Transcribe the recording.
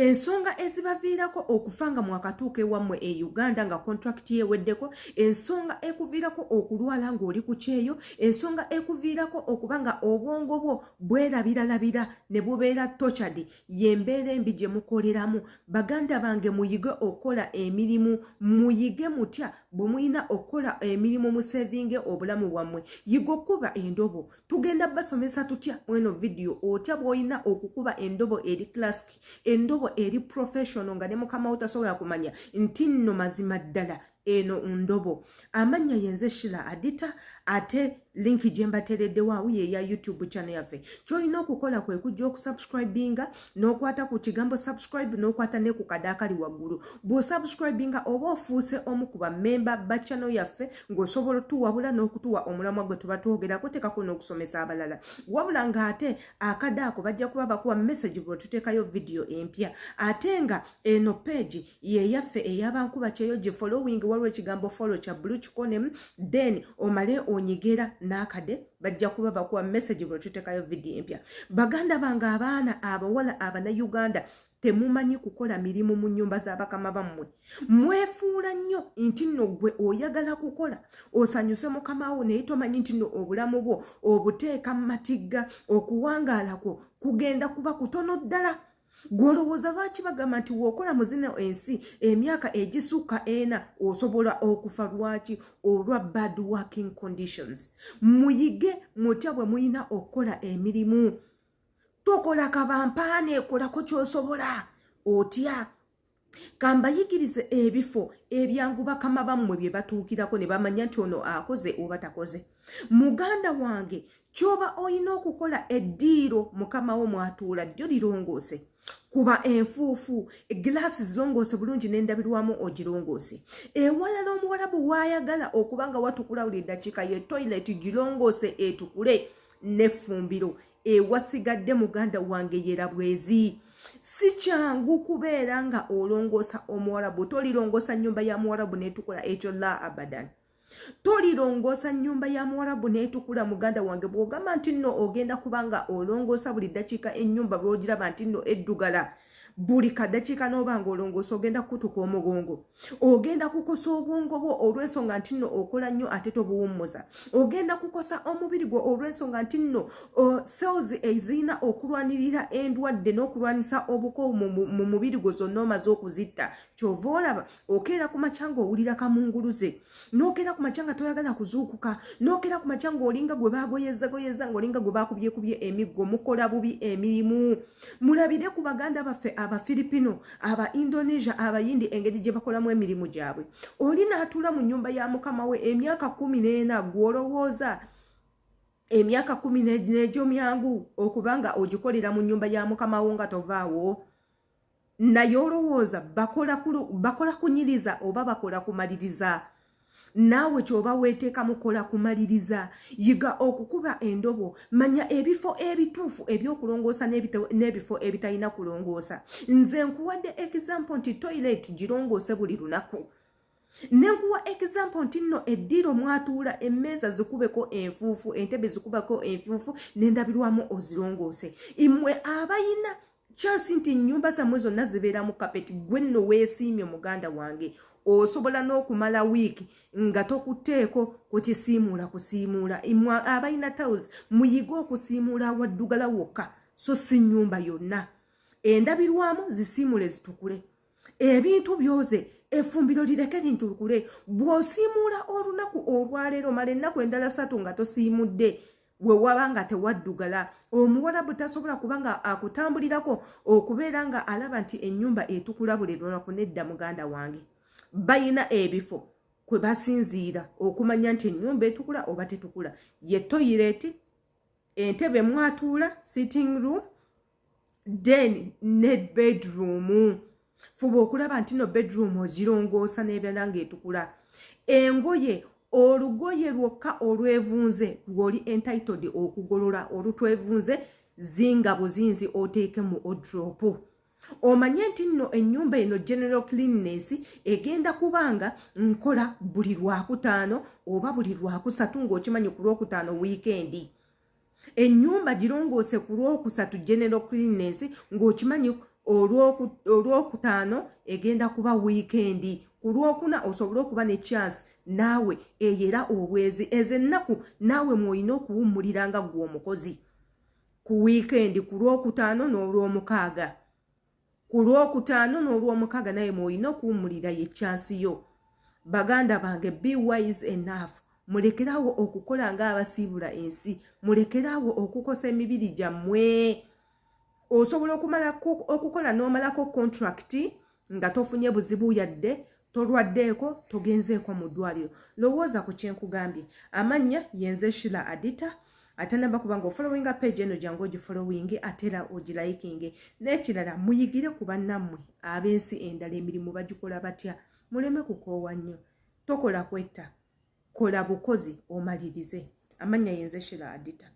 Ensonga ezibaviirako okufa nga mwakatuuka ewammwe e Uganda nga contract yeweddeko, ensonga ekuviirako okulwala ng'oli ku kyeyo, ensonga ekuviirako okuba nga obwongo bwo bwerabiralabira ne bubeera tortured, y'embeera embi gye mukoleramu. Baganda bange, muyige okukola emirimu. Muyige mutya bwe mulina okukola emirimu musevinge obulamu bwammwe. Yiga okukuba endobo. Tugenda basomesa tutya mweno vidiyo otya bw'olina okukuba endobo eri classic, endobo eri professional, nga ne mukama wo tasobola kumanya nti nno mazima ddala eno ndobo. Amannya yenze Shila Adita, ate link gye mbateereddewo awo yeya YouTube channel yaffe. Kyolina okukola kwe kujja okusubscribinga n'okwata ku kigambo "subscribe", n'okwata ne ku kade akali waggulu. Bw'osubscribinga, oba ofuuse omu ku bammemba ba channel yaffe, ng'osobola otuwabula n'okutuwa omulamwa gwe tuba twogerako, tekako n'okusomesa abalala. Wabula ng'ate akade ako bajja kuba bakuwa message bwe tuteekayo vidiyo empya. Ate nga eno page yeyaffe ey'abankuba kyeyo, gifollowing. Waliwo ekigambo "follow" kya blue, kikonemu, then omale onyigera n'akade, bajja kuba bakuwa message bwe tuteekayo vidiyo empya. Baganda bange, abaana abawala Abannayuganda, temumanyi kukola mirimu mu nnyumba z'abakama bammwe. Mwefuula nnyo nti nno ggwe oyagala kukola osanyuse mukama wo, naye tomanyi nti nno obulamu bwo obuteeka mu matigga. Okuwangaala kwo kugenda kuba kutono ddala. Gw'olowooza lwaki bagamba nti w'okola mu zino ensi emyaka egisukka 4 osobola okufa? Lwaki? Olwa bad working conditions. Muyige mutya bwe muyina okukola emirimu. Tokola kabampaane, kolako ky'osobola. Otya? Kambayigirize ebifo ebyangu bakama bammwe bye batuukirako ne bamanya nti ono akoze oba takoze. Muganda wange, kyoba olina okukola, eddiiro mukama wo mwatuula ddyo lirongoose, kuba enfuufu, egiraasi zirongoose bulungi n'endabirwamu ogirongoose. Ewalala omuwalabu waayagala okuba nga watukula buli ddakiika ye toilet, girongoose etukule, n'effumbiro. Ewasigadde, muganda wange, yera bwezi. Si kyangu kubeera nga olongoosa omuwalabu. Tolirongoosa nnyumba ya muwalabu n'etukula, ekyo la abadan. Tolirongoosa nnyumba ya muwalabu n'etukula. Muganda wange, bw'ogamba nti nno ogenda kubanga olongoosa buli ddakiika ennyumba, lw'ogiraba nti nno eddugala buli kaddakiika, n'oba nga olongoosa, ogenda kukutuka omugongo, ogenda kukosa obwongo bwo olw'ensonga nti nno okola nnyo ate tobuwummuza. Ogenda kukosa omubiri gwo olw'ensonga nti nno cells ezirina okulwanirira endwadde n'okulwanisa obuko mu mubiri gwo zonna omaze okuzitta. Kyova olaba okeera ku makya ng'owulira kamunguluze, n'okeera ku makya nga toyagala kuzuukuka, n'okeera ku makya ng'olinga gwe bagoyezagoyeza, ng'olinga gwe bakubyekubye emiggo. Mukola bubi emirimu. Mulabire ku baganda baffe Abafilipino, Aba Indonesia, Abayindi, engeri gye bakolamu emirimu gyabwe. Oli n'atuula mu nnyumba ya mukama we emyaka 14. Gw'olowooza emyaka 10 n'egyo myangu okuba nga ogikolera mu nnyumba ya mukama wo nga tovaawo? Naye olowooza bakola kunyiriza oba bakola kumaliriza? Naawe kyoba weeteeka mukola kumaliriza. Yiga okukuba endobo, manya ebifo ebituufu ebyokulongoosa n'ebifo ebitalina kulongoosa. Nze nkuwadde example nti toilet girongoose buli lunaku, nenkuwa example nti nno eddiiro mwatuula, emmeeza zikubeko enfuufu, entebe zikubeko enfuufu, n'endabirwamu ozirongoose. Imwe abayina chance nti ennyumba zammwe zonna zibeera mu kapeti, gwe nno weesiimye. Muganda wange, osobola n'okumala wiiki nga tokutteeko ku kisiimuula kusiimuula. Imwe abalina tiles, muyige okusiimuula awaddugala wokka, so si nnyumba yonna. Endabirwamu zisiimule zitukule, ebintu byoze, effumbiro lireke lintukule. Bw'osiimuula olunaku olwaleero, mala ennaku endala 3 nga tosiimudde. We waba nga tewaddugala, omuwalabu tasobola kuba nga akutambulirako okubeera nga alaba nti ennyumba etukula buli lunaku. Nedda, muganda wange, bayina ebifo kwe basinziira okumanya nti ennyumba etukula oba tetukula. Ye toilet, entebe mwatuula, sitting room, then ne bedroom. Fuba okulaba nti no bedroom ogirongoosa n'ebeera ng'etukula. Engoye, olugoye lwokka olwevunze lw'oli entitled okugolola, olutwevunze zinga buzinzi oteeke mu wardrobe. Omanye nti nno ennyumba eno general cleanness egenda kubanga nkola buli Lwakutaano oba buli Lwakusatu, ng'okimanyi ku Lwokutaano weekend. Ennyumba girongoose ku Lwokusatu general cleanness, ng'okimanyi. Olwokutaano egenda kuba wiikendi. Ku Lwokuna osobole okuba ne chance naawe eyo era obwezi. Ezo ennaku naawe mwolina okuwummulira nga ggwe omukozi ku wiikendi, ku Lwokutaano n'Olwomukaaga. Ku Lwokutaano n'Olwomukaaga naye mwolina okuwummulira, ye chance yo. Baganda bange, be wise enough. Mulekerawo okukola ng'abasiibula ensi, mulekerawo okukosa emibiri gyammwe. Osobola okumala okukola n'omalako contract nga tofunye buzibu yadde, tolwaddeeko, togenzeeko mu ddwaliro. Lowooza ku kyenkugambye. Amannya yenze Shila Adita. Atanaba kuba nga ofollowinga page eno, jangu ogifollowinge ate era ogilikinge. N'ekirala, muyigire ku bannammwe ab'ensi endala, emirimu bagikola batya. Muleme kukoowa nnyo. Tokola kwetta, kola bukozi omalirize. Amannya yenze Shila Adita.